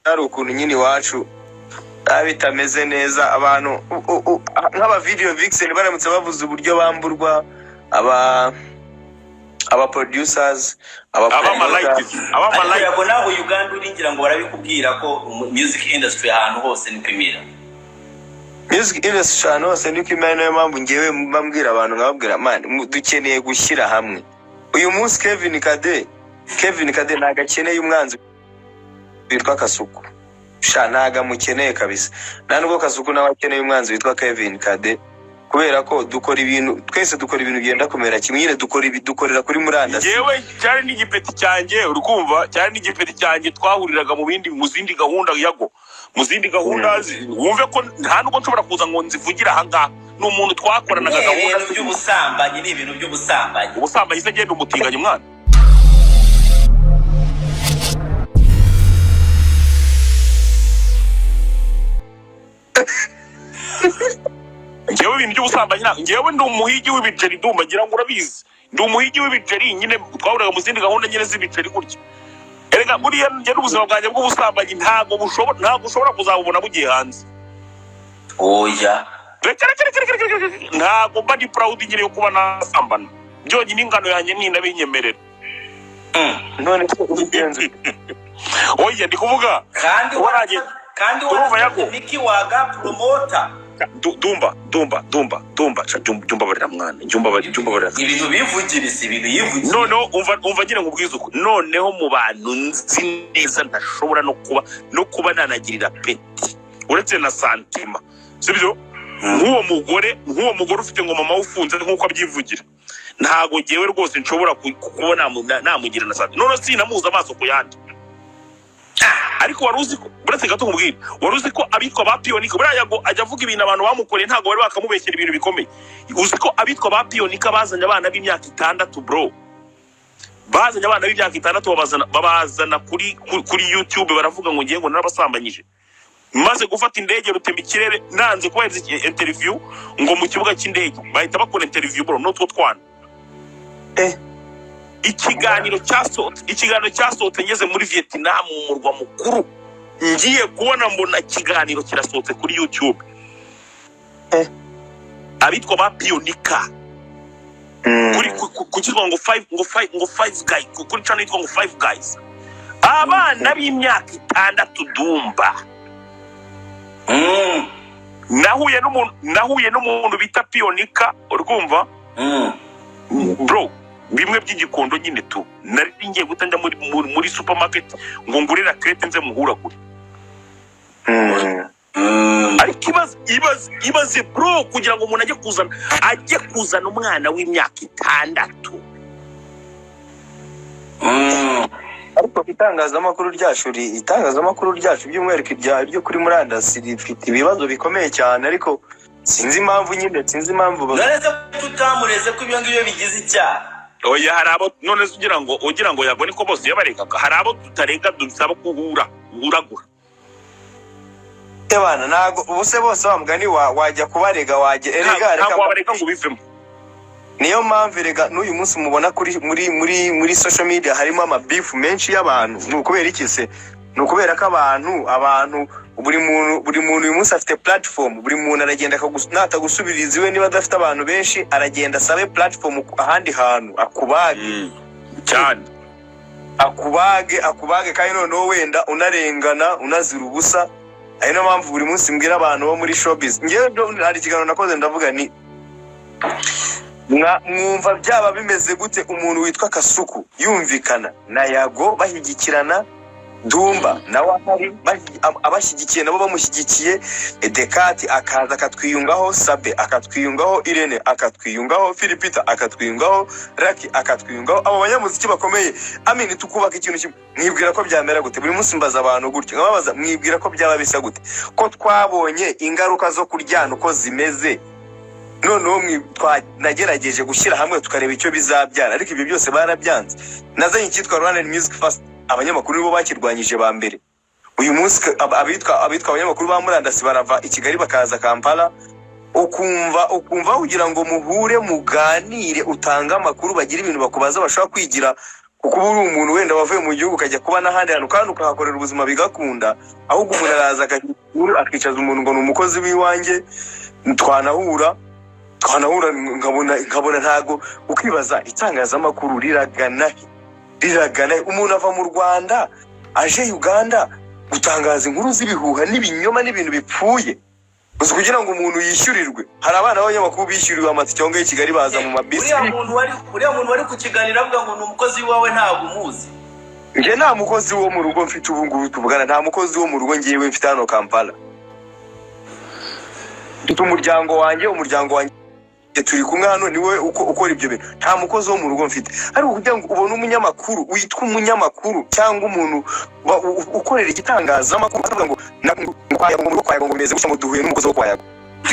Hari ukuntu nyine iwacu biba bitameze neza. Abantu nk'aba video vixen baramutse bavuze uburyo bamburwa, aba producers, aba promoters. Abamalayiti, abamalayiti. Ariko Yago, nawe Uganda uri, ngira ngo barabikubwira ko music industry ahantu hose niko imera. Music industry ahantu hose niko imera. Niyo mpamvu ngewe mba mbwira abantu, nkababwira: "Man, dukeneye gushyira hamwe." Uyu munsi Kevin Kade ntabwo akeneye umwanzi witwa Kasuku sha, ntabwo amukeneye kabisa. Nta nubwo Kasuku nawe akeneye umwanzi witwa Kevin Kade, kubera ko dukora ibintu, twese dukora ibintu byenda kumera kimwe nyine, dukora ibi, dukorera kuri murandasi. Yewe, cyari n'igipeti cyanjye, uri kumva? Cyari n'igipeti cyanjye, twahuriraga mu zindi gahunda, Yago, mu zindi gahunda wumve ko nta nubwo nshobora kuza ngo nzivugire ahangaha. Ni umuntu twakoranaga Ni gahunda. ibintu by'ubusambanyi, ni ibintu by'ubusambanyi. Ubusambanyi se genda umutinganya umwana? Njyewe ibintu by'ubusambanyi njyewe ndi umuhigi w'ibiceri. Ndumva ngira ngo urabizi, ndi umuhigi w'ibiceri nyine. Twahuriraga mu zindi gahunda nyine z'ibiceri gutya. Erega buriya njye n'ubuzima bwanjye bw'ubusambanyi ntabwo ushobora kuzabubona bugiye hanze. Oya. Reka, reka, reka, reka, reka, reka. Ntabwo mba ndi proud nyine yo kuba nasambana byonyine, ingano yanjye ntinabinyemerera. None se ubigenza ute? Oya, ndi kuvuga Kandi kandi Urumva, warasabye Yago? Miki Waga promoter. Dumba, Dumba, Dumba, Dumba, ca jya umbabarira mwana, jya umbabarira, jya umbabarira. Ibintu bivugiriza, ibintu yivugira. Noneho umva ngira ngo ubwize ukuri. Noneho mu bantu nzi neza ntashobora no kuba nanagirira peti uretse na santima, sibyo? Nk'uwo mugore ufite ngo mama we ufunze nk'uko abyivugira, ntabwo ngewe rwose nshobora kuba namugira na santima. Noneho sinamuzi amaso ku yandi. Ariko wari uzi ko, uretse gato nkubwire, wari uzi ko abitwa ba Piyonika, buriya Yago ajya avuga ibintu abantu bamukoreye, ntabwo bari bakamubeshyera ibintu bikomeye. Uzi ko abitwa ba Piyonika bazanye abana b'imyaka 6, bro? Bazanye abana b'imyaka 6, babazana kuri YouTube, baravuga ngo ngiye ngo narabasambanyije. Maze gufata indege rutema ikirere, nanze kubahereza interview ngo mu kibuga cy'indege bahita bakora interview, bro, n'utwo twana. Ikiganiro cyasohotse ngeze muri Vietnam, mu murwa mukuru. Ngiye kubona mbona ikiganiro kirasohotse kuri YouTube. Abitwa ba Piyonika kuri ku cyitwa ngo five guys, kuri channel yitwa ngo Five Guys, abana b'imyaka 6, Dumba. Nahuye n'umuntu bita Piyonika, urumva? Bro, bimwe by'igikondo nyine tu. Nari ngiye guhita njya muri supermarket ngo ngure raclette nze muhuragure. Ariko ibaze, ibaze, ibaze bro, kugira ngo umuntu ajye kuzana umwana w'imyaka 6. Ariko itangazamakuru ryacu, by'umwihariko iryo kuri murandasi, rifite ibibazo bikomeye cyane. Ariko sinzi impamvu nyine, sinzi impamvu None se tutamureze ko ibyo ngibyo bigize icyaha? Oya, hari abo, none se ugira ngo Yago niko bose yabarekaga? Hari abo tutareka, dusaba guhura guhuragura. Bana, ntabwo ubu se bose wa mugani wajya kubarega, wajya erega reka. Ntabwo wabareka ngo ubivemo. Niyo mpamvu erega n'uyu munsi mubona kuri muri muri muri social media harimo amabifu menshi y'abantu. Ni ukubera iki se? Ni ukubera ko abantu buri muntu uyu munsi afite platform. Buri muntu aragenda natagusubiriza iwe, niba adafite abantu benshi, aragenda asabe platform ahandi hantu akubage. Cyane. Akubage, akubage, kandi noneho wenda unarengana, unazira ubusa. Ari niyo mpamvu buri munsi mbwira abantu bo muri showbiz. Ngewe hari ikiganiro nakoze, ndavuga ni mwumva byaba bimeze gute umuntu witwa Kasuku yumvikana na Yago, bashyigikirana, Dumba nawe ahari, abashyigikiye nabo bamushyigikiye, Dekati akaza akatwiyungaho, Sabe akatwiyungaho, Irene akatwiyungaho, Filipita akatwiyungaho, Raki akatwiyungaho, abo banyamuziki bakomeye, amini, tukubaka ikintu kimwe, mwibwira ko byamera gute? Buri munsi mbaza abantu gutyo, nkababaza: "Mwibwira ko byaba bisa gute, ko twabonye ingaruka zo kuryana uko zimeze? Noneho nagerageje gushyira hamwe tukareba icyo bizabyara, ariko ibyo byose barabyanze." Nazanye icyitwa Rwanda Music Fast, abanyamakuru nibo bakirwanyije ba mbere. Uyu munsi abitwa abanyamakuru ba murandasi barava i Kigali bakaza Kampala, ukumva kugira ngo muhure, muganire, utange amakuru, bagire ibintu bakubaza bashobora kwigira. Kuko uba uri umuntu wenda wavuye mu gihugu ukajya kuba n'ahandi hantu kandi ukahakorera ubuzima bigakunda. Ahubwo umuntu araza akagira akicaza umuntu ngo ni umukozi w'iwanjye, twanahura nkabona ntago. Ukibaza, itangazamakuru riragana he? Riragana he? Umuntu ava mu Rwanda aje Uganda gutangaza inkuru z'ibihuha n'ibinyoma n'ibintu bipfuye gusa kugira ngo umuntu yishyurirwe. Hari abana b'abanyamakuru bishyuriwe amatike aho ngaho i Kigali, baza mu mabisi. Uriya muntu wari ku kiganiro avuga ngo ni umukozi wawe, ntabwo umuzi? Njye nta mukozi wo mu rugo mfite. Ubu ngubu tuvugana nta mukozi wo mu rugo ngewe mfite hano Kampala. Mfite umuryango wanjye, umuryango wanjye turi kumwe hano, niwe uko ukora ibyo bintu. Nta mukozi wo mu rugo mfite. Ariko kugira ngo ubone umunyamakuru witwa umunyamakuru cyangwa umuntu ukorera igitangazamakuru avuga ngo ngo kwa Yago, ngo mu rugo kwa Yago ngo meze gutya, ngo duhuye n'umukozi wo kwa Yago,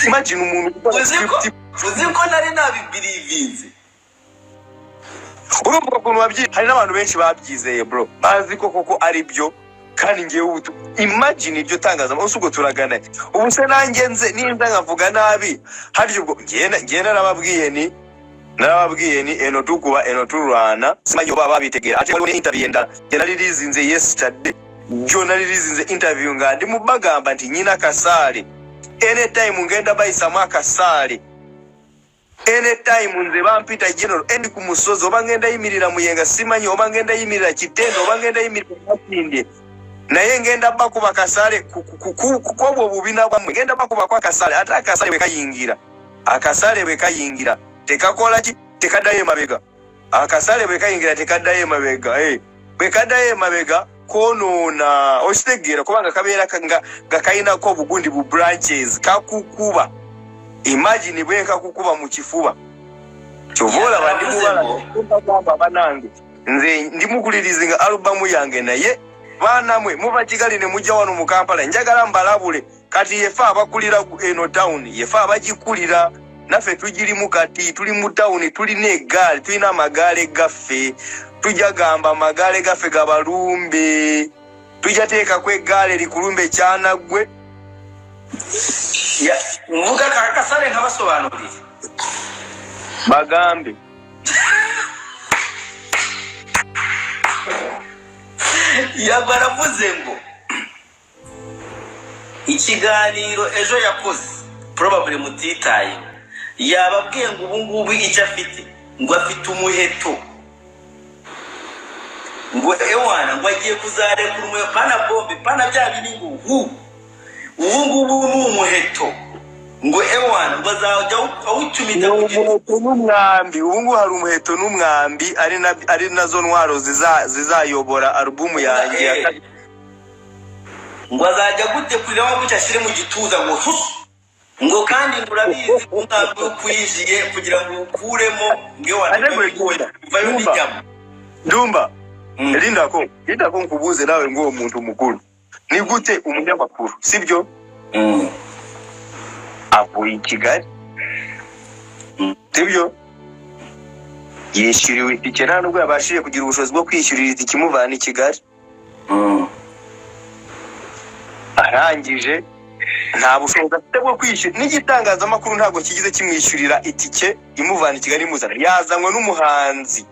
imagine umuntu ukora script. Uzi ko nari nabibirivinze? Urumva ukuntu hari n'abantu benshi babyizeye, bro, bazi ko koko ari byo. Kandi ngewe ubu imagine iryo tangazamakuru, ubwo turagana ubu se nanjye nze ninza nkavuga nabi harya? Ubwo ngewe narababwiye ni eno tukuba eno turwana, simanyi oba babitegera. Ate waliwo ne interview endala gye nalirizinze yesterday, jo nalirizinze interview nga ndi mu bagamba nti nyina kasaale, anytime ngenda bayisamu akasaale, anytime nze bampita General endi ku musozi, oba ngenda yimirira Muyenga, simanyi oba ngenda yimirira Kitende, oba ngenda yimirira Makindye, naye ngenda bakuba kasaale kwobwo obubina bwammwe. Ngenda bakubako akasaale. Ate akasaale bwe kayingira, akasaale bwe kayingira tekakola ki? Tekaddayo emabega. Akasaale bwe kayingira tekaddayo emabega. Bwe kaddayo emabega konoona, okitegeera? Kubanga kabeera nga kalinako obugundi bu branches kakukuba. Imagine bwe nkakukuba mu kifuba, kyova olaba ndi mubala banange, nze ndi mukulirizinga alubamu yange. Naye baana mwe muva Kigali ne mujja wano mu Kampala, njagala mbalabule. Kati yefe abakulira eno tawuni, yefe abagikulira, naffe tugirimu. Kati tuli mu tawuni, tulina eggaali, tulina amagaale gaffe. Tujja gamba amagaale gaffe gabalumbe, tujja teekako eggaale likulumbe kyanaggwe. Mvuga kasale nkabasobanurire. Bagambe. Yago aravuze ngo ikiganiro ejo yakoze probably mutitayeho, yababwiye ngo ubu ngubu icyo afite, ngo afite umuheto, ngo ewana ngo agiye kuzarekura umuheto, pana bombe, pana bya bindi, ngo hu ubu ngubu ni umuheto, ngo ewana ngo azajya awucumita ku giti. Umuheto n'umwambi. Ubu ngubu hari umuheto n'umwambi, ari nazo ntwaro zizayobora alubumu yanjye ya kabiri. Ngo azajya agutekuriraho gutya, ashyire mu gituza ngo husu, ngo kandi ngo urabizi umwambi wo kwinjiye kugira ngo uwukuremo, ngo iyo Ate gwe wanabigoye uvayo Dumba. n'inyama. Dumba, lindako, lindako nkubuze nawe ng'uwo muntu mukuru, ni gute umunyamakuru, sibyo, avuye i Kigali, sibyo, yishyuriwe itike, nta nubwo yabashije kugira ubushobozi bwo kwishyurira itike imuvana i Kigali, arangije nta bushobozi afite bwo kwishyura, n'igitangazamakuru ntabwo kigize kimwishyurira itike imuvana i Kigali imuzana, yazanywe n'umuhanzi,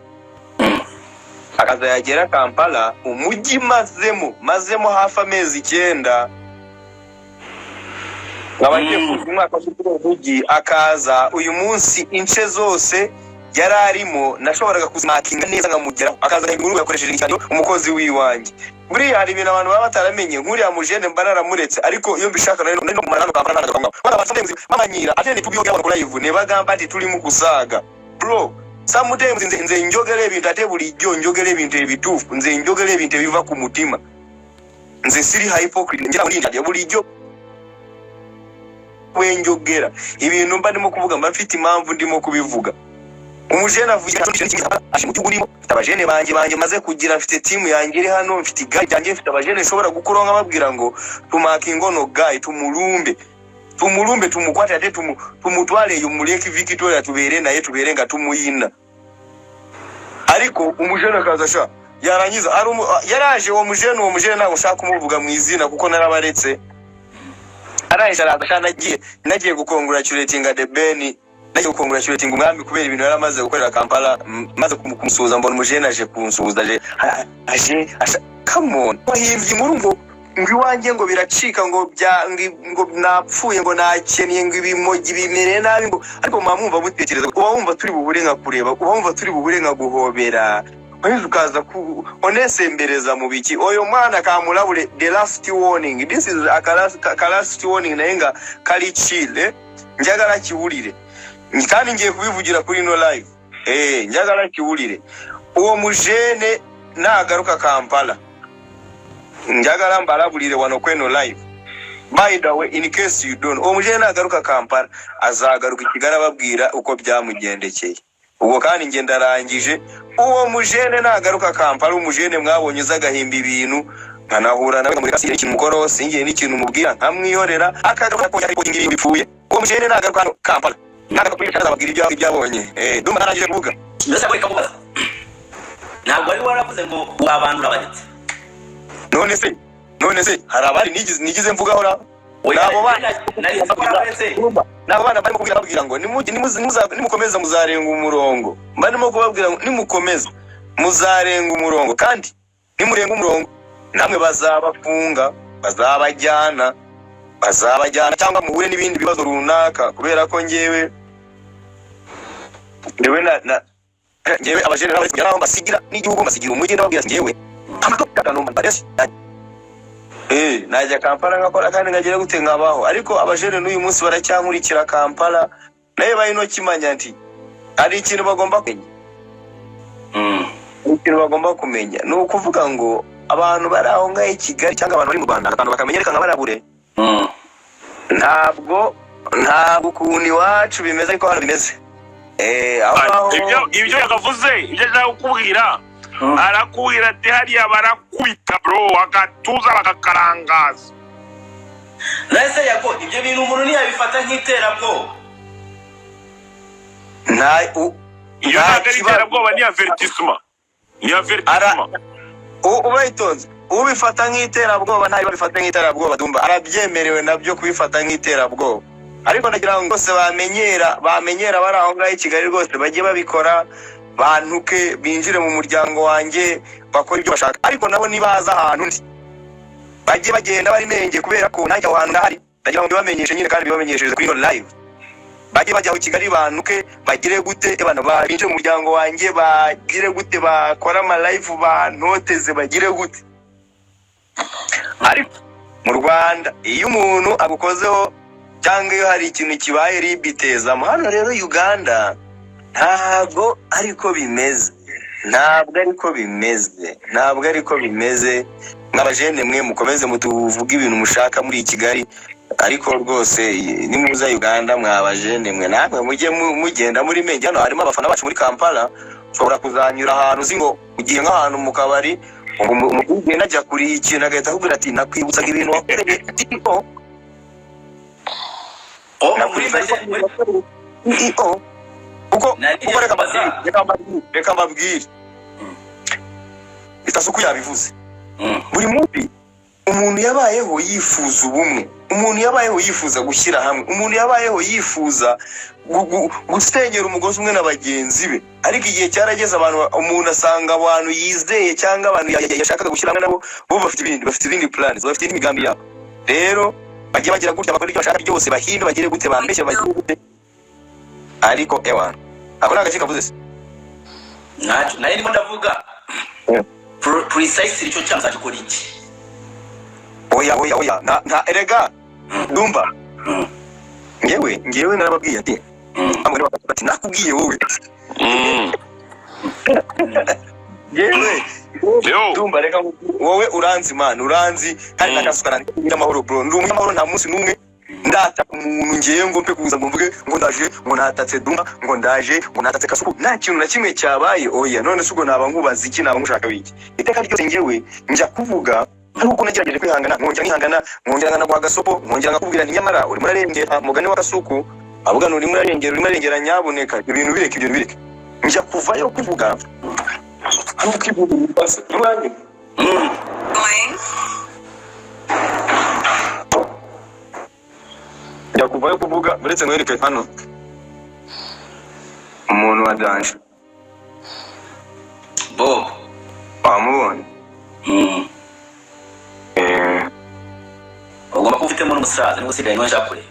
akaza yagera Kampala, umujyi mazemo hafi amezi 9, nkaba ngiye kuza umwaka muri uwo mujyi, akaza uyu munsi ince zose yari arimo nashoboraga kuzimakinga neza nkamugeraho, akaza inkuru yakoresheje ikiganiro umukozi w'iwanjye. Buriya hari ibintu abantu baba bataramenye. Nk'uriya mujene mba naramuretse, ariko iyo mbishaka nari no kumara hano Kampala nagaruka ngaho. Bana sometimes bamanyira ate ntitubiyogera kuri live ne bagamba ati turi mu kusaaga. Bro, sometimes nze njogera ebintu, ate bulijjo njogera ebintu ebituufu, nze njogera ebintu ebiva ku mutima. Nze siri hypocrite, ngira ngo bulijjo bwe njogera ibintu mba ndimo kuvuga mba mfite impamvu ndimo kubivuga. Umujene avugira aje mu gihugu urimo, mfite abajene banjye maze kugira, mfite timu yanjye iri hano, mfite igare ryanjye, mfite abajene nshobora gukuraho nkababwira ngo tumaka ingono guy, tumulumbe, tumulumbe, tumukwate, ate tumutwale eyo mu Lake Victoria, tubeere naye, tubeere nga tumuyina. Ariko umujene akaza sha yarangiza yaraje uwo mujene ntabwo nshaka kumuvuga mu izina kuko narabaretse. Arangije araza sha, nagiye gukongratulatinga The Ben. Nagiye gucongratulating umwami kubera ibintu yari amaze gukorera Kampala. Maze kumusuhuza, mbona umujene aje kunsuhuza, aje come on, wahimbye inkuru ngo iwanjye ngo biracika, ngo bya ngo napfuye, ngo nakennye, ngo ibimogi bimereye nabi, ngo ariko muba mwumva mutekereza, uba wumva turi buhure nka kureba, uba wumva turi buhure nka guhobera, wahise ukaza ku onesembereza mu biki? Oyo mwana kamulabule, the last warning, this is a last warning, naye nga kali chill, eh? Njagala kiwulire kandi ngiye kubivugira kuri no live, njagala kiwulire. Uwo mujene nagaruka Kampala, njagala mbalabulire wano kweno live. By the way, in case you don't, uwo mujene nagaruka Kampala azagaruka i Kigali ababwira uko byamugendekeye. Ubwo kandi nge ndarangije. Uwo mujene nagaruka Kampala, umujene mwabonye uza agahimba ibintu, nkanahura nawe nkamureka, singira ikintu mukoro, singira n'ikintu mubwira, nkamwihorera, akagaruka kongera aripotinga ibintu bipfuye. Uwo mujene nagaruka hano Kampala, nagaruka kuri azababwira ibyo abonye. Ndumva narangije kuvuga. Mbese reka nkubaze, ntabwo wari waravuze ngo abantu urabaretse? None se hari abari nigize mvugaho ra? Oya, Nabo bana. Nari nzi ko warabaretse. Nabo bana barimo kubwira, babwira ngo nimukomeza muzarenga umurongo. Barimo kubabwira ngo nimukomeza muzarenga umurongo, kandi nimurenga umurongo namwe bazabafunga, bazabajyana cyangwa muhure n'ibindi bibazo runaka, kubera ko ngewe na ngewe abajene n'abari kujya naho mbasigira n'igihugu, mbasigira umujyi, ndababwira ati ngewe najya Kampala ngakora kandi ngagira gute nkabaho. Ariko abajene n'uyu munsi baracyankurikira Kampala, naye barino kimanya nti hari ikintu bagomba kumenya. Ikintu bagomba kumenya ni ukuvuga ngo abantu bari aho ngaho i Kigali cyangwa abantu bari mu Rwanda, abantu bakamenya, reka nkabarabure. Ntabwo ukuntu iwacu bimeze ariko hano bimeze. Aho ngaho. Ibyo yakavuze, ibyo ashaka kukubwira, arakubwira ati hariya barakubita bro, agatuza bakakarangaza. Nahise yago ibyo bintu umuntu ntiyabifata nk'iterabwoba? Nta Iyo nta ntabwo ari kibazo. iterabwoba, ni avertissement, ni avertissement. Ubayitonze, ubifata nk'iterabwoba ntayo babifata nk'iterabwoba. Dumba arabyemerewe nabyo kubifata nk'iterabwoba, ariko nagira ngo bose bamenyera bari aho ngaho i Kigali rwose bajye babikora, bantuke, binjire mu muryango wanjye, bakora ibyo bashaka, ariko nabo nibaza ahantu ndi bajye bagenda bari menge, kubera ko nanjye aho hantu ndahari. Ndagira ngo mbibamenyeshe nyine kandi mbibamenyeshereze kuri ino live. Bajye bajya aho i Kigali bantuke, bagire gute, bana binjire mu muryango wanjye, bagire gute, bakore ama live, bantoteze, bagire gute, ariko mu Rwanda iyo umuntu agukozeho cyangwa iyo hari ikintu kibaye, RIB itezamo. Hano rero Uganda ntabwo ariko bimeze, ntabwo ariko bimeze, ntabwo ariko bimeze. Nk'abajene mwe mukomeze mutuvuge ibintu mushaka muri Kigali, ariko rwose nimuza Uganda, mwabajene mwe, namwe mujye mugenda muri menge. Hano harimo abafana bacu muri Kampala. Ushobora kuzanyura ahantu uzi ngo ugiye nk'ahantu mu kabari, umugenda ajya kuriha ikintu, agahita akubwira ati nakwibutsaga ibintu wakoreye CEO. Oh, muri make CEO kuko Nari kuko reka kubaza. mbabwire, reka mbabwire. Itasuku yabivuze. Buri munsi umuntu yabayeho yifuza ubumwe, umuntu yabayeho yifuza gushyira hamwe, umuntu yabayeho yifuza gusenyera umugozi umwe na bagenzi be, ariko igihe cyarageze abantu, umuntu asanga abantu yizeye cyangwa abantu yashakaga gushyira hamwe nabo bo bafite ibindi plans, bafite indi migambi yabo. Rero bajye bagira gutya, bakora ibyo bashaka byose, bahimbe, bagire gute, bambeshye, bagire gute, ariko ewana ako ni agace kavuze se. Ntacyo nari ndimo ndavuga. Precisely icyo cyaha gikora iki? Oya, oya, oya, nta erega ndumva. Ngewe narababwiye ati bamwe bakavuga ati nakubwiye wowe. Ngewe Yo. ndumva, reka wowe uranzi man, uranzi kandi nakasuka n'amahoro bro, ndi umunyamahoro. Nta munsi n'umwe ndata umuntu ngewe ngo mpe kuza ngo mvuge ngo ndaje ngo natatse Dumba, ngo ndaje ngo natatse Kasuku, nta kintu na kimwe cyabaye. Oya, none se ubwo naba nkubaza iki? Naba nkushaka wiki? Iteka ryose ngewe njya kuvuga ari uko nagerageje kwihangana, nkongera nkihangana, nkongera nkanaguha agasopo, nkongera nkakubwira nti nyamara urimo urarengera. Mugani wa Kasuku avuga ngo urimo urarengera, urimo urarengera, nyabuneka ibintu bireke, ibyo bireke. Njya kuvayo kuvuga ari uko ibintu bibaze umwanya. Njya kuvayo kuvuga, uretse nkwereke hano. Wa danger. Bob. Wamubonye? Mm. Eh. Ugomba kuba ufitemo n'umusaza niba usigaye niwe nshaka kureba.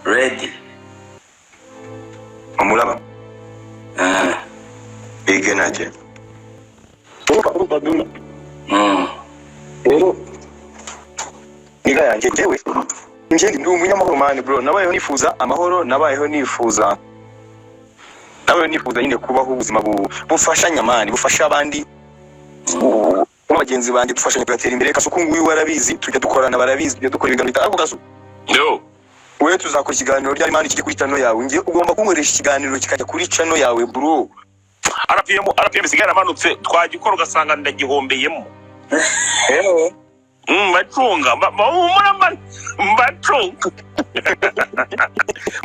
Ready. Umuraba. Ah. Big energy. Urumva, Dula. Rero niga yanjye, njyewe njye ndi umunyamahoro man, bro. Nabayeho nifuza amahoro, nabayeho nifuza nyine kubaho ubuzima bufashanya man, bufasha abandi, bagenzi banjye, dufashanya tugatera imbere. Kasuku nguyu barabizi, tujya dukorana, barabizi, tujya dukora ibiganiro ariko Kasu, Yo. wewe tuzakora ikiganiro ryari man, kijye kuri channel yawe? Njye ugomba kunkoresha ikiganiro kikajya kuri channel yawe, bro. RPM, RPM isigaye yaramanutse, twagikora ugasanga ndagihombeyemo. Mbacunga mbacunga.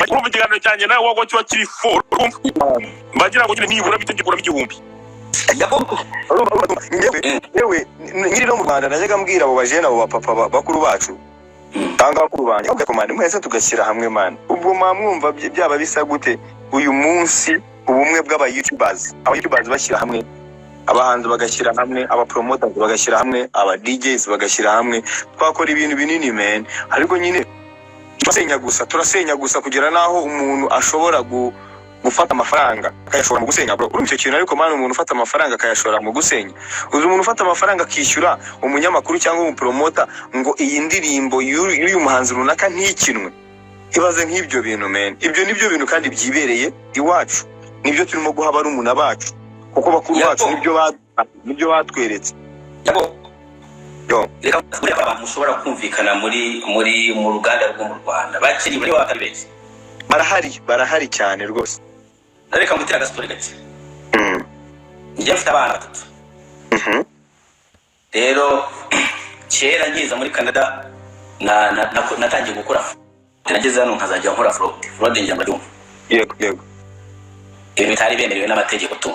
Urumva ikiganiro cyanjye nawe wagwa kiba kiri full, urumva mbagira ngo nyine nibura bitegura 1000. Yago. Urumva, njyewe nkiri no mu Rwanda najyaga mbwira abo bajene, abo bapapa bakuru bacu cyangwa bakuru banjye, bavuga ko man, mwese tugashyira hamwe man, ubwo mwamwumva byaba bisa gute uyu munsi? Ubumwe bw'aba YouTubers, aba YouTubers bashyira hamwe, abahanzi bagashyira hamwe, aba promoters bagashyira hamwe, aba DJs bagashyira hamwe, twakora ibintu binini man. Ariko nyine turasenya gusa, turasenya gusa, kugera n'aho umuntu ashobora gufata amafaranga akayashora mu gusenya, bro. Urumva icyo kintu? Ariko man, umuntu ufata amafaranga akayashora mu gusenya, uzi umuntu ufata amafaranga akishyura umunyamakuru cyangwa umupromota ngo iyi ndirimbo y'uyu muhanzi runaka ntikinwe? Ibaze nk'ibyo bintu man. Ibyo nibyo bintu kandi byibereye iwacu, nibyo turimo guha barumuna bacu, kuko bakuru bacu nibyo batweretse. Yago. Yo. Reka buriya abantu mushobora kumvikana muri mu ruganda rwo mu Rwanda bakiri muri batari benshi. Barahari, barahari cyane rwose. Reka ngutere agastori gake. Njye mfite abana batatu. Rero kera nkiza muri Canada natangiye gukora, nageze hano nkazajya nkora fraud. Fraud ngira ngo urabyumva. Yego. Ibintu bitari bemerewe n'amategeko tu.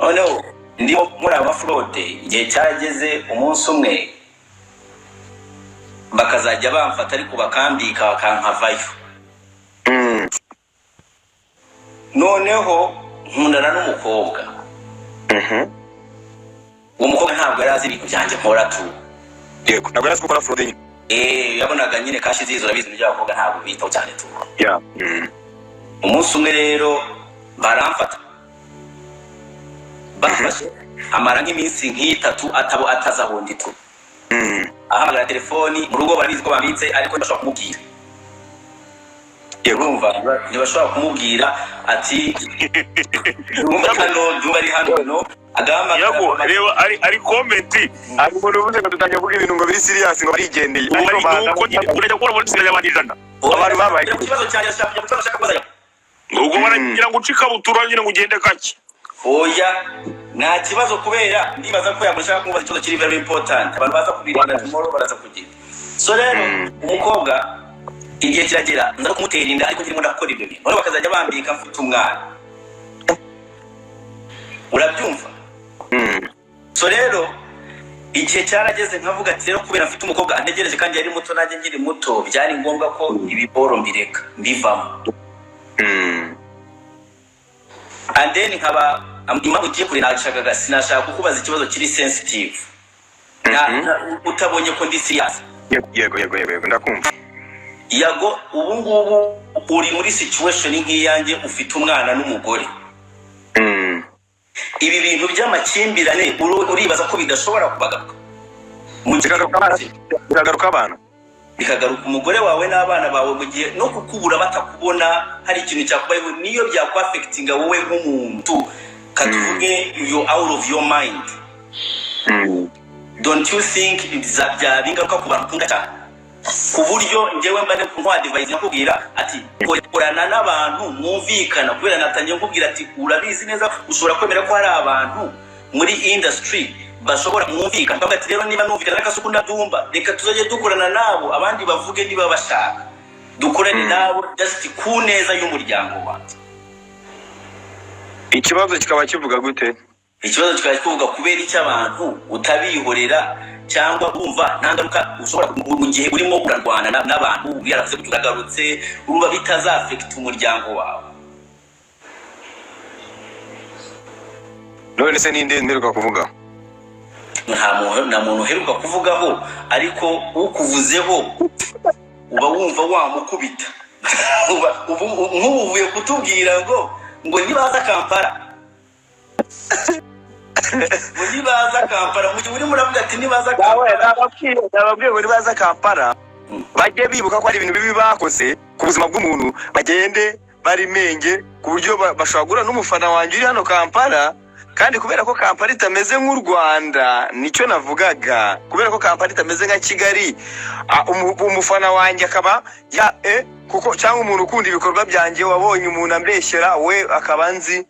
Noneho ndimo muri aba fraud, igihe cyageze umunsi umwe bakazajya bamfata ariko bakambika bakankavayo. Noneho nkundana n'umukobwa. Uwo mukobwa ntabwo yari azi ibintu byanjye nkora tu. Yego, ntabwo yari azi gukora fraud nyine. Eh, yabonaga nyine cash zizo, urabizi ibintu by'abakobwa ntabwo bitaho cyane tu. Yeah. Umunsi umwe rero baramfata, bafashe amara nk'iminsi nk'itatu atabo atazi aho ndi tu. Ahamagara telefoni mu rugo, barabizi ko bambitse ariko ntibashobora kumubwira. Urumva, ntibashobora kumubwira ati Dumba ari hano, Dumba ari hano, no agahamagara. Yago, reba ari comment. Hari umuntu uvuze ngo dutangiye kuvuga ibintu ngo biri serious, ngo barigendeye. Ubu Ariko ari nuko nyine urajya kubona muri sigaye abantu 100. Abantu babaye- Ku kibazo cyanjye ashaka kujya ku kibazo ashaka kubaza. Ubwo baragira ngo uce ikabutura nyine ngo ugende gake. Oya, nta kibazo, kubera ndibaza ko yago ashaka kumubaza ikibazo kiri very important, abantu baza kubireba tomorrow baraza kugira. So rero umukobwa igihe kiragera nza no kumutera inda, ariko ndimo ndakora ibyo bintu, noneho bakazajya bambika mfite umwana, urabyumva? So rero igihe cyarageze nkavuga ati rero kubera mfite umukobwa antegereje kandi yari muto nanjye nkiri muto, byari ngombwa ko ibiboro mbireka mbivamo. And then nkaba impamvu ugiye kure, nashakaga sinashaka kukubaza ikibazo kiri sensitive utabonye ko ndi serious. Yego, ndakumva. Yago, ubu ngubu uri muri situation nk'iyanjye, ufite umwana n'umugore. Ibi bintu by'amakimbirane uribaza ko bidashobora kubagaruka mu gihe Bikagaruka abantu. Bikagaruka umugore wawe n'abana bawe, mu gihe no kukubura batakubona hari ikintu cyakubayeho, niyo byakwaffectinga wowe nk'umuntu, katuvuge you out of your mind. Don't you think byaba ingaruka ku bantu ukunda cyane, ku buryo njyewe mba nkwadvice nkakubwira ati korana n'abantu mwumvikana? Kubera natangiye nkubwira ati urabizi neza, ushobora kwemera ko hari abantu muri industry bashobora mwumvikana, ukavuga ati rero niba numvikana n'Akasuku ndabyumva, reka tuzajye dukorana nabo, abandi bavuge niba bashaka dukorane nabo just ku neza y'umuryango wanjye. Ikibazo kikaba kivuga gute? Ikibazo kikaba kivuga kubera icyo abantu utabihorera. Cyangwa urumva nta ngaruka ushobora mu gihe urimo urarwana n'abantu yaravuze gutyo uragarutse, urumva bitazaffecta umuryango wawe? None se ninde mperuka kuvuga? Nta muntu uheruka kuvugaho, ariko ukuvuzeho uba wumva wamukubita. Nk'ubu uvuye kutubwira ngo nibaza Kampala, ngo nibaza Kampala, mu gihe urimo uravuga ati nibaza Nawe Kampala. Nababwiye ngo nibaza Kampala bajye bibuka ko hari ibintu bibi bakoze ku buzima bw'umuntu, bagende bari menge ku buryo bashobora guhura n'umufana wanjye uri hano Kampala. Kandi kubera ko Kampala itameze nk'u Rwanda, nicyo navugaga, kubera ko Kampala itameze nka Kigali, umufana wanjye akaba ya kuko cyangwa umuntu ukunda ibikorwa byanjye wabonye umuntu ambeshyera, we akaba nzi,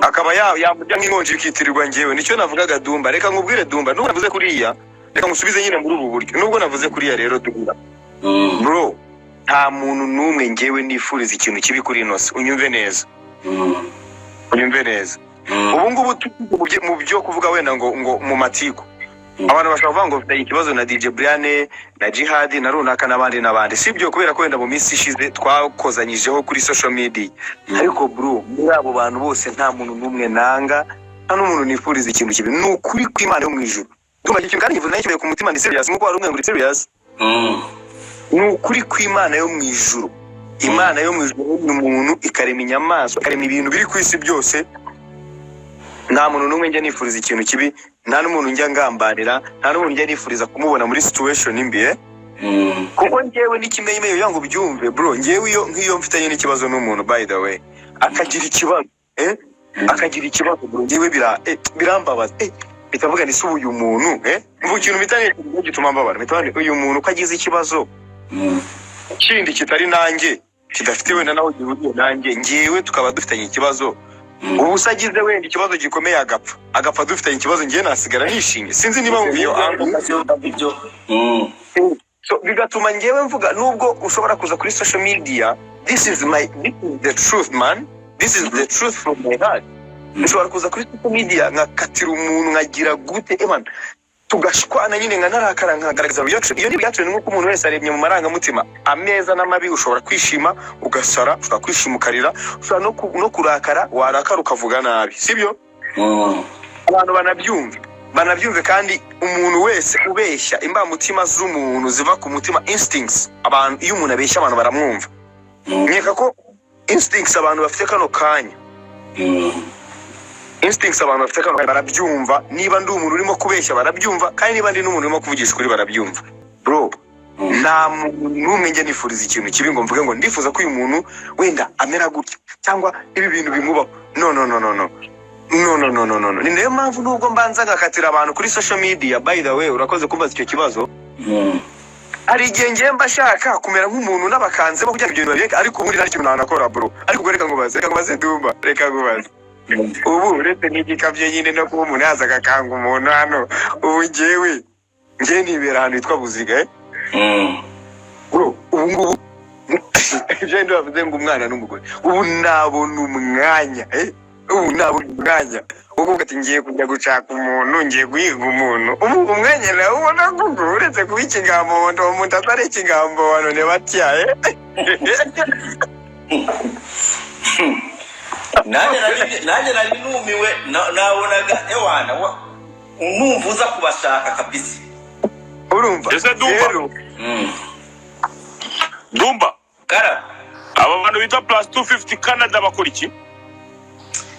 akaba yamurya nk'inkonji bikitirirwa njyewe. Nicyo navugaga. Dumba, reka nkubwire. Dumba, nubwo navuze kuriya, reka ngusubize nyine muri ubu buryo. Nubwo navuze kuriya rero, Dumba, bro, nta muntu n'umwe njyewe nifuriza ikintu kibi kuri ino si. Unyumve neza, unyumve neza. Ubu ngubu turi mu byo kuvuga wenda ngo mu matiku, abantu bashobora kuvuga ngo mfitanye ikibazo na DJ Brian na Jihad na runaka n'abandi n'abandi. Si byo, kubera ko wenda mu minsi ishize twakozanyijeho kuri social media. Ariko bro, muri abo bantu bose nta muntu n'umwe nanga, nta n'umuntu nifuriza ikintu kibi. Ni ukuri kw'Imana yo mu ijuru. Ndumva icyo kintu kandi nkivuze nayo ku mutima, ni serious, nk'uko wari umwe ngo uri serious. Ni ukuri kw'Imana yo mu ijuru. Imana yo mu ijuru ni umuntu, ikarema inyamaswa, ikarema ibintu biri ku isi byose. Nta muntu n'umwe njya nifuriza ikintu kibi, nta n'umuntu njya ngambanira, nta n'umuntu njya nifuriza kumubona muri situation mbi, eh? Kuko njyewe n'ikimenyimenyi kugira ngo ubyumve, bro, njyewe iyo nk'iyo mfitanye n'ikibazo n'umuntu, by the way, akagira ikibazo, eh? Akagira ikibazo, bro, njyewe birambabaza, bitavuga ni se ubu uyu muntu, eh? Mvuga ikintu mpita ntekereza gituma mbabara, mpita mvuga nti, uyu muntu uko agize ikibazo kindi kitari nanjye, kidafite wenda naho gihuriye nanjye, njyewe tukaba dufitanye ikibazo, ubu se agize wenda ikibazo gikomeye agapfa dufitanye ikibazo, njyewe nasigara nishimye? Sinzi niba wumva iyo angle. Ibyo. So, bigatuma njyewe mvuga, nubwo ushobora kuza kuri social media, this is the truth, man, this is the truth from my heart. Ushobora kuza kuri social media nkakatira umuntu, nkagira gute, man, tugashwana nyine, nka narakara, nkagaragaza reaction. Iyo ni reaction, nk'uko umuntu wese aremye mu marangamutima ameza n'amabi. Ushobora kwishima ugasara, ushobora kwishima ukarira, ushobora no kurakara, warakara ukavuga nabi, sibyo? Abantu banabyumve. Kandi umuntu wese ubeshya, imbamutima z'umuntu ziva ku mutima, instincts. Abantu, iyo umuntu abeshya, abantu baramwumva. Nkeka ko instincts abantu bafite kano kanya, instincts abantu bafite kano kanya, barabyumva. Niba ndi umuntu urimo kubeshya, barabyumva. Kandi niba ndi n'umuntu urimo kuvugisha ukuri, barabyumva. Bro, nta muntu n'umwe njya nifuriza ikintu kibi ngo mvuge ngo ndifuza ko uyu muntu wenda amera gutya cyangwa ibi bintu bimubaho. No, no, no, no, no, no, no, no, no, no, no. Ni nayo mpamvu nubwo mbanza ngakatira abantu kuri social media, by the way, urakoze kumbaza icyo kibazo, hari igihe ngiye mba shaka kumera nk'umuntu n'abakanze bo kugira ngo ibyo bintu babireke, ariko ubundi nta kintu nanakora, bro. Ariko ubwo reka nkubaze, Dumba, reka nkubaze. Ubu uretse n'igikabyo nyine no kuba umuntu yaza agakanga umuntu hano, ubu njyewe nibera ahantu hitwa Buziga, eh? Bro, ubu ngubu ibyo bindi bavuze ngo umwana n'umugore, ubu nabona umwanya, eh? Ubu nabona umwanya wo kuvuga ati ngiye kujya gushaka umuntu, ngiye guhiga umuntu? Ubu umwanya nawubona kuko uretse kuba ikigambo, uwo muntu atari ikigambo, none batya, eh? Nanjye nari numiwe, nabonaga ewana numva uza kubashaka kabisa. Urumva? Ese Dumba? Rero Dumba. Kara. Aba bantu bita Plus 250 Canada bakora iki?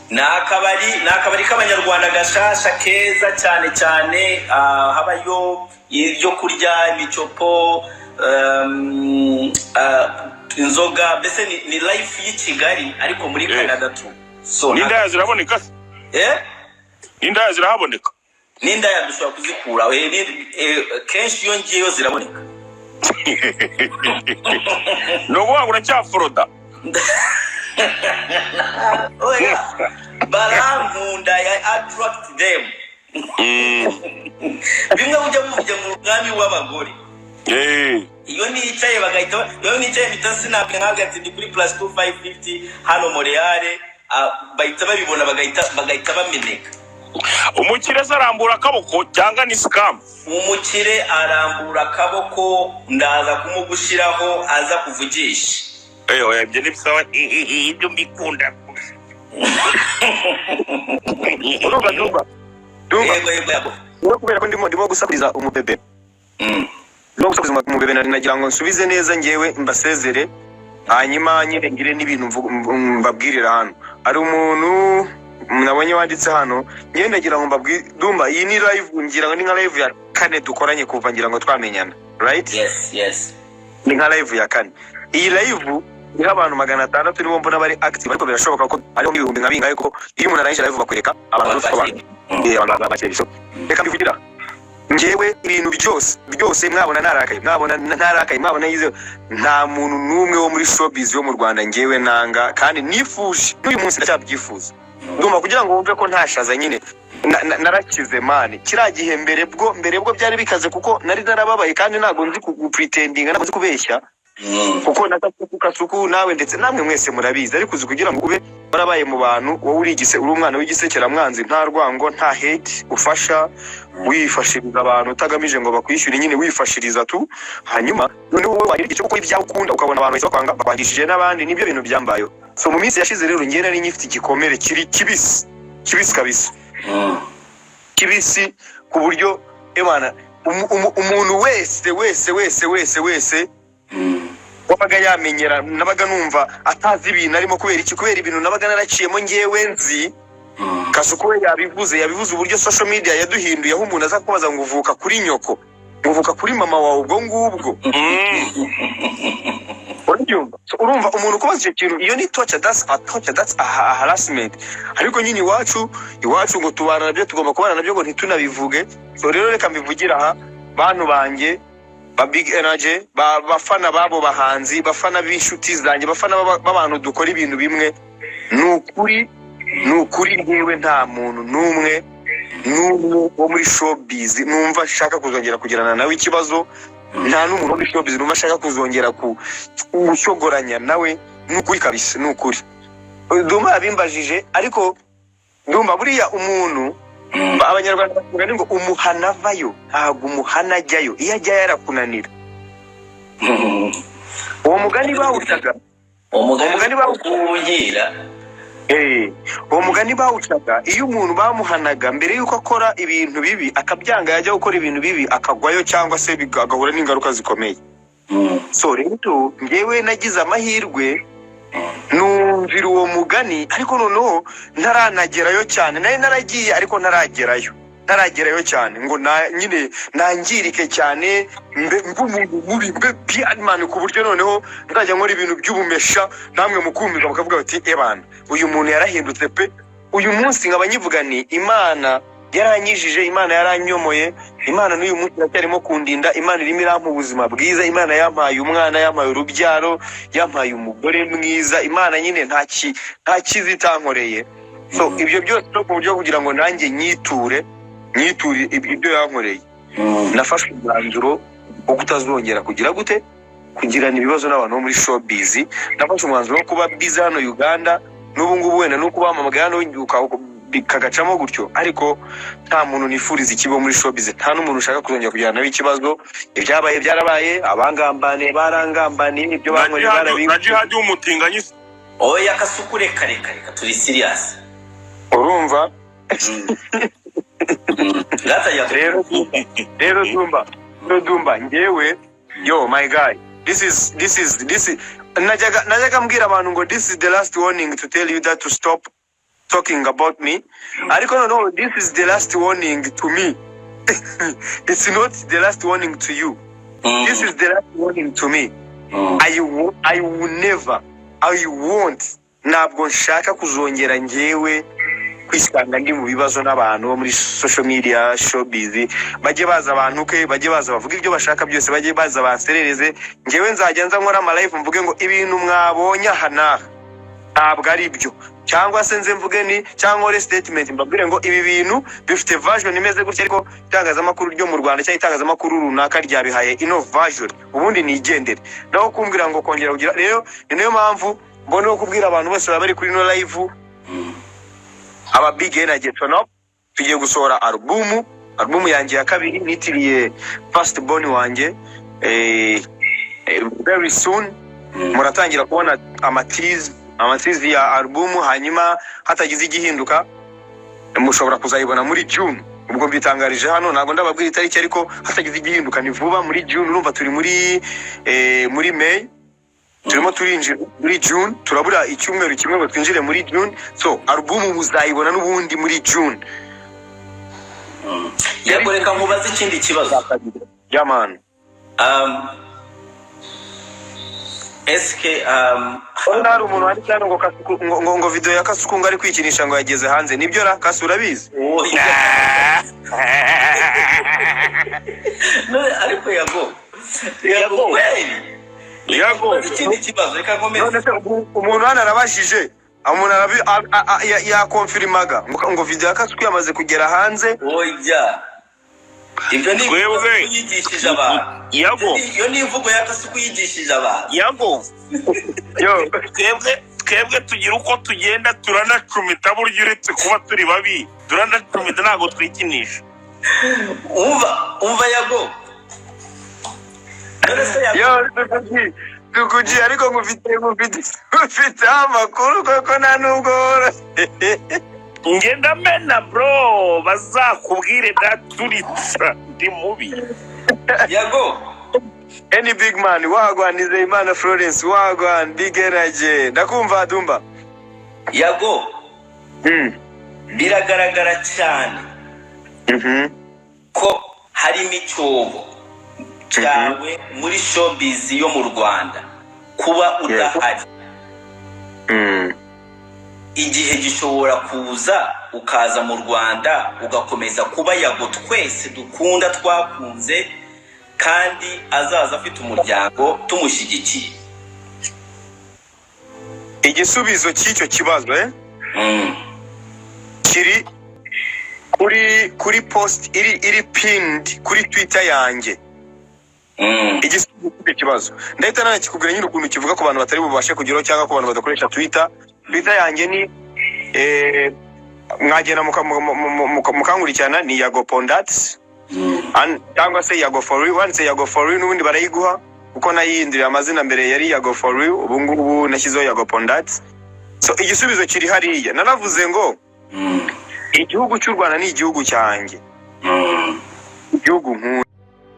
Ni akabari k'abanyarwanda gashasha, keza cyane cyane. Habayo ibyo kurya, imicopo, inzoga, mbese ni life y'i Kigali ariko muri Canada tu. So N'indaya ziraboneka se? Eh? N'indaya zirahaboneka? N'indaya dushobora kuzikura. Kenshi iyo ngiyeyo ziraboneka. Ni ukuvuga ngo uracyaforoda? Oya, barankunda, I attract them. Bimwe ujya muvuga mu mwami w'abagore. Iyo nicaye bagahita iyo nicaye mpita sinabwe nkavuga ati ndi kuri Plus 2550 hano Montreal, bahita babibona, bagahita bameneka. Umukire se arambura akaboko cyangwa ni scam? Umukire arambura akaboko, ndaza kumugushyiraho aza kuvugisha. Eh, oya, ibyo ni bisawa, ibyo mbikunda. Urumva, Dumba, Dumba? Yego. Wowe, kubera ko ndimo gusakuriza umubebe, ndimo gusakuriza umubebe, nari nagira ngo nsubize neza ngewe mbasezere, hanyuma nyine ngire n'ibintu mbabwirira. Hano hari umuntu nabonye wanditse hano, ngewe ndagira ngo mbabwire. Dumba, iyi ni live, ngira ngo ni nka live ya kane dukoranye kuva ngira ngo twamenyana, right? Yes. Ni nka live ya kane. Iyi live iriho abantu 600 nibo mbona bari active, ariko birashoboka ko hariho nk'ibihumbi nka bingahe, kuko iyo umuntu arangije live bakwereka abantu bafite abantu. Abantu bakeye. So reka mbivugira ngewe, ibintu byose byose mwabona narakaye, mwabona ntarakaye, mwabona yizewe, nta muntu n'umwe wo muri showbiz yo mu Rwanda ngewe nanga, kandi nifuje n'uyu munsi ndacyabyifuza. Ndumva kugira ngo wumve ko ntashaza nyine narakize man. Kiriya gihe mbere bwo byari bikaze, kuko nari narababaye, kandi ntabwo nzi gupretendinga, ntabwo nzi kubeshya, kuko na Kasuku, Kasuku nawe ndetse namwe mwese murabizi. Ariko uzi kugira ngo ube warabaye mu bantu, wowe uri igise, uri umwana w'igisekeramwanzi, nta rwango, nta hate, ufasha, wifashiriza abantu utagamije ngo bakwishyure nyine, wifashiriza tu, hanyuma noneho wowe wagira igihe cyo gukora ibyawe ukunda, ukabona abantu bahise bakwanga, bakwangishije n'abandi. Nibyo bintu byambayeho. So mu minsi yashize rero njye nari nyifite igikomere kiri kibisi kibisi kabisa, kibisi, ku buryo ebana umuntu wese wese wese wese wese wabaga yamenyera, nabaga numva atazi ibintu arimo. Kubera iki? Kubera ibintu nabaga naraciyemo ngewe nzi. Kasuku we yabivuze uburyo social media yaduhinduye, aho umuntu aza kubaza ngo uvuka kuri nyoko, ngo uvuka kuri mama wawe, ubwo ngubwo. Urabyumva? So, urumva umuntu kubaza icyo kintu, iyo ni torture, that's a torture, that's a harassment. Ariko nyine iwacu ngo tubana nabyo, tugomba kubana nabyo ngo ntitunabivuge. So rero reka mbivugire aha, bantu banjye ba Big Energy, ba bafana b'abo bahanzi, bafana b'inshuti zanjye, bafana b'abantu dukora ibintu bimwe, ni ukuri, ni ukuri, ngewe nta muntu n'umwe n'umwe wo muri showbiz numva nshaka kuzongera kugirana nawe ikibazo. Nta n'umuntu wo muri showbiz numva nshaka kuzongera ku gushogoranya nawe. Ni ukuri kabisa, ni ukuri. Ndumva yabimbajije, ariko ndumva buriya umuntu, Abanyarwanda bavuga ngo umuhana avayo, ntabwo umuhana ajyayo. Iyo ajyayo arakunanira. Uwo mugani bawucaga Umugani Umugani kuwugira. Uwo mugani bawucaga iyo umuntu bamuhanaga mbere y'uko akora ibintu bibi, akabyanga, yajya gukora ibintu bibi akagwayo, cyangwa se agahura n'ingaruka zikomeye. So rero ngewe nagize amahirwe numvira uwo mugani, ariko noneho ntaranagerayo cyane. Nari naragiye ariko ntaragerayo cyane ngo na nyine nangirike cyane, mbe umuntu mubi, mbe bad man, ku buryo noneho nzajya nkora ibintu by'ubumesha, namwe mukumva bakavuga bati: "Ebana, uyu muntu yarahindutse pe." Uyu munsi nkaba nyivuga ni Imana yaranyijije, Imana yaranyomoye, Imana n'uyu munsi iracyarimo kundinda, Imana irimo irampa ubuzima bwiza, Imana yampaye umwana, yampaye urubyaro, yampaye umugore mwiza. Imana nyine nta cyiza itankoreye. So ibyo byose no ku buryo kugira ngo nanjye nyiture ibyo yankoreye, nafashe umwanzuro wo kutazongera kugira gute, kugirana ibibazo n'abantu bo muri showbiz. Nafashe umwanzuro wo kuba busy hano Uganda n'ubu ngubu, wenda nuko bampamagaye hano bikagacamo gutyo, ariko nta muntu nifuriza ikibi wo muri showbiz, nta n'umuntu ushaka kuzongera kugirana nawe ikibazo. Ibyabaye byarabaye, abangambaniye barangambaniye, ibyo Na bankoreye Jihadi, na barabibi. Jihadi w'umutinganyi. Oya Kasuku, reka reka reka, turi serious. Urumva? Gatajya. Rero Dumba, rero Dumba, ngewe, yo my guy, this is najyaga mbwira abantu ngo this is the last warning to tell you that to stop talking about me, ariko noneho this is the last warning to me. It's not the last warning to you, this is the last warning to me. I will never, I won't, ntabwo nshaka kuzongera ngewe kwisanga ndi mu bibazo n'abantu bo muri social media, showbiz. Bajye baza abantu ke, bajye baza bavuga ibyo bashaka byose, bajye baza banserereze. Ngewe nzajya nza nkora ama live mvuge ngo ibintu mwabonye aha n'aha ntabwo ari byo, cyangwa se nze mvuge ni cyangwa nkore statement mbabwire ngo ibi bintu bifite version imeze gutya, ariko itangazamakuru ryo mu Rwanda cyangwa itangazamakuru runaka ryabihaye ino version, ubundi nigendere. Naho kumbwira ngo kongera kugira, rero ni nayo mpamvu mbona wo kubwira abantu bose baba bari kuri ino live, aba Big Energy, turn up. Tugiye gusohora alubumu yanjye ya kabiri nitiriye first born wanjye very soon. Muratangira kubona ama teaser ya alubumu. Hanyuma hatagize igihinduka, mushobora kuzayibona muri June. Ubwo mbitangarije hano, ntabwo ndababwira itariki, ariko hatagize igihinduka ni vuba, muri June. Urumva turi muri May, turimo turinjira muri June, turabura icyumweru kimwe ngo twinjire muri June. So alubumu muzayibona n'ubundi muri June. Yego, reka nkubaze ikindi kibazo. Yeah man. Eske Urabona hari umuntu wanditse hano ngo Kasuku, ngo video ya Kasuku ngo ari kwikinisha ngo yageze hanze. Nibyo ra Kasu, urabizi? Oya. None ariko Yago, Yago Yago. kweli. Yago. Nkubaze ikindi kibazo, reka nkomeze. None se umuntu hano arabajije, umuntu yakonfirimaga ngo video ya Kasuku yamaze kugera hanze. Oya, ibyo ni Twebwe. imvugo yigishije abantu. Yago. Iyo ni imvugo ya Kasuku yigishije abantu. Yago. Yo. Twebwe tugira uko tugenda, turanacumita. Burya uretse kuba turi babi, turanacumita, ntabwo twikinisha. Umva, umva Yago, none se Yago, Yo, tukuji, ariko ngufite amakuru koko, nta nubwo woroshye. Ngenda mena bro, bazakubwire ndaturitsa, ndi mubi. Yago. Any big man wagwan, Nizeyimana Florence wagwan, big energy, ndakumva Dumba. Yago, biragaragara cyane ko harimo icyobo cyawe muri showbiz yo mu Rwanda kuba udahari. Igihe gishobora kuza ukaza mu Rwanda, ugakomeza kuba Yago twese dukunda, twakunze, kandi azaza afite umuryango tumushyigikiye. Igisubizo cy'icyo kibazo kiri kuri post iri pinned kuri Twitter yanjye. Igisubizo cy'icyo kibazo ndahita nanakikubwira nyine ukuntu kivuga ku bantu batari bubashe kugeraho cyangwa ku bantu badakoresha Twitter. Twitter yanjye ni mwagenda mukankurikirana, ni Yago Pondat cyangwa se Yago for Real. Wanditse Yago for Real n'ubundi barayiguha, kuko nayihinduriye amazina. Mbere yari Yago for Real, ubu ngubu nashyizeho Yago Pondat. So igisubizo kiri hariya. Naravuze ngo igihugu cy'u Rwanda ni igihugu cyanjye, igihugu nkunda.